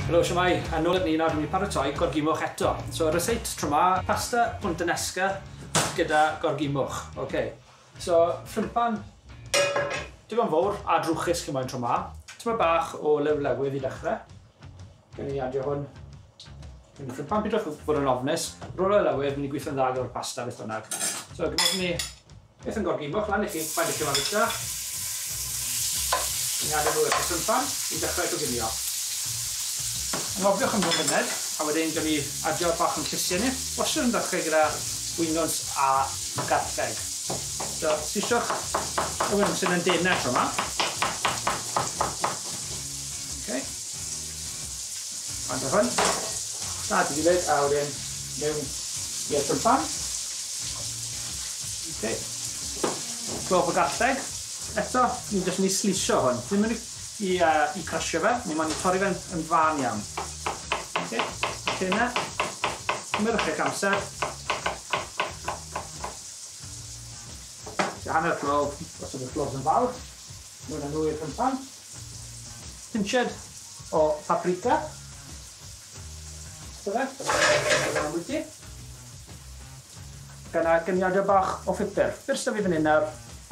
Helo, siwmai, a nôl ni nawr, dwi'n paratoi gorgimwch eto. So, ryseit tro ma, pasta puttanesca gyda gorgimwch. OK. So, ffrympan digon fawr a drwchus chi moyn tro ma. Tyma bach o lewlewydd i dechrau. Gen i adio hwn. Yn y ffrympan, pidwch fod yn ofnus. Rôl o lewydd, mynd i gweithio'n dda gyda'r pasta beth bynnag. So, gymryd ni beth yn gorgimwch lan i chi, faint i chi ma'n bwyta. Ni'n adio nhw i'r ffrympan i dechrau coginio. Angofiwch am 5 munud, a wedyn gawn ni adio bach o'n llysiau ni. Wastad yn dechrau gyda winwns a garlleg. So, sisiwch y winwnsyn yn denau tro yma. Okay. Faint o hwn. Da, di gilydd, a wedyn mewn i'r ffrympan. Okay. Clof o garlleg. Eto, ni'n jyst mynd i slisio hwn. Ddim yn i crasio fe, ni moyn i torri fe'n yn fan iawn. Okay. Tynna. Cymrwch eich amser. So, hanner clof, os yw'r clofs yn fawr. Mewn â nhw i'r ffrympan. Pinched o paprika. So fe. Dyna ambwyty. Gyna gyniadau bach o phupur. Byr sy 'da fi fan hyn nawr,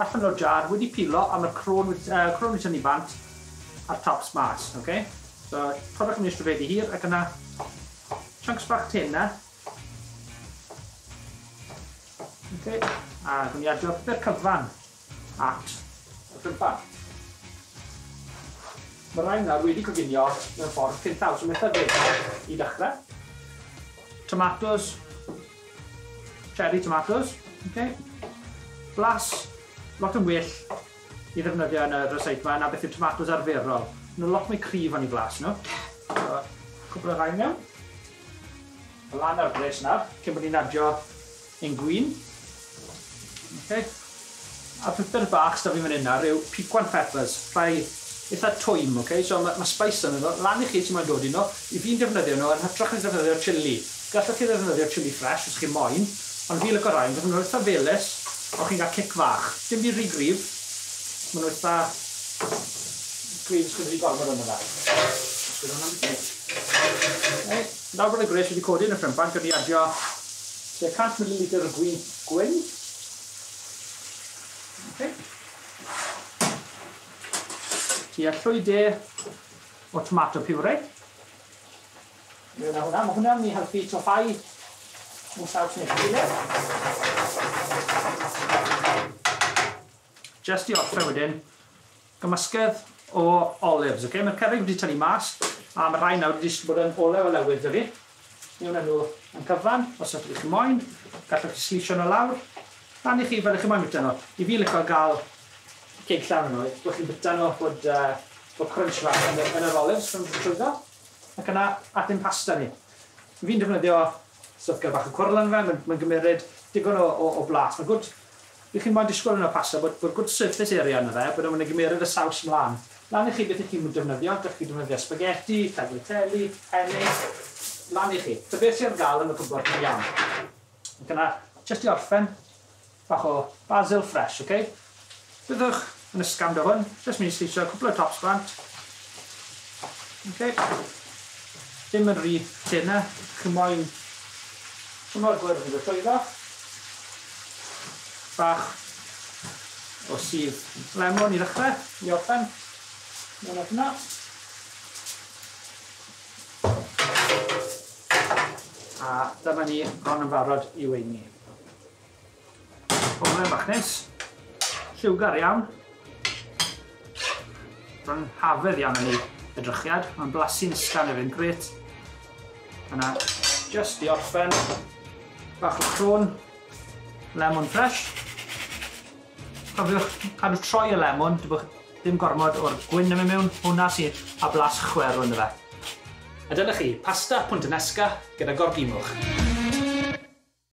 allan o'r jar, wedi pilo, a mae'r crôn wedi tynnu bant, a'r tops mas, okay? So, torrwch yn strofedi hir, ac yna chunks bach tenau. Okay. A gwni adio pupur cyfan at y ffrympan. Mae rhain nawr wedi coginio mewn ffordd cyn llaw, so mae'n eitha feddal i ddechrau. Tomatoes, cherry tomatoes, okay. Blas, lot yn well i ddefnyddio yn y ryseit yma na beth yw tomatoes arferol. Maen nhw lot mwy cryf yn ei flas nhw. So, cwpl o rhain mewn. Lan ar bres nawr, cyn bod ni'n adio ein gwin. Okay. A pupur bach sydd fi fan hyn nawr yw piquant peppers, rhai eitha twym, okay? So mae spice yn nhw, lan i chi sy'n moyn dod i nhw. I fi'n defnyddio nhw yn hytrach na defnyddio chili. Gallwch chi ddefnyddio chili fresh os chi moyn, ond fi licio rhain, byddwn nhw'n eitha felys, ond chi'n cael cic fach. Dim byd rhy gryf, maen nhw eitha gryf os chi'n rhy gormod yna fe. Okay. Nawr bod y gwres wedi codi yn y ffrympan, gawn ni adio tua 100 ml o gwin gwyn. Okay. Tua llwy de o tomato puree. Mewn â hwnna. Mae hwnna'n mynd i helpu toffau mwyn saws neu'r gilydd. Just i orffen wedyn, gymysgedd o olives, okay? Mae'r cerrig wedi tynnu mas, a mae rhai nawr wedi bod yn olew olewydd 'da fi. Mewn â nhw yn cyfan, os ydych chi moyn, gallwch chi slisio nhw lawr. Lan i chi fel ych chi moyn bwyta nhw. I fi licio gael ceg llawn nhw, bod chi'n bwyta nhw bod crunch fach yn yr olives rhwng trwyddo. Ac yna at ein pasta ni. Fi'n defnyddio stwff gyda bach o cwrl yn fe, mae'n gymeryd digon o blas. Mae'n good, i chi'n moyn disgwyl yn y pasta, bod good surface area yna fe, bod o'n gymeryd y saws mlaen. Lan i chi beth ych chi'n defnyddio, gallwch chi defnyddio spaghetti, tagliatelle, penne, lan i chi. So beth sydd ar gael yn y cwpwrdd yn iawn. Ac yna, jyst i orffen, bach o basil fresh, okay? Byddwch yn ysgafn 'da hwn, jyst mynd i slisio cwpl o tops bant. Okay. Dim yn rhy tenau, chi moyn tymor gwyrdd yn dod trwyddo. Bach o sudd lemon i ddechrau, i orffen. Mewn â hwnna. A dyma ni bron yn barod i weini. Hwnna'n bach neis. Lliwgar iawn. Bron hafedd iawn yn ei edrychiad. Mae'n blasu'n ysgafn hefyd, grêt. Yna, just i orffen, bach o crwn, lemon fresh. Cofiwch cadw troi y lemon, dim gormod o'r gwyn yn mynd mewn, hwnna sydd â blas chwerw ynddo fe. A dyna chi, pasta puttanesca gyda gorgimwch.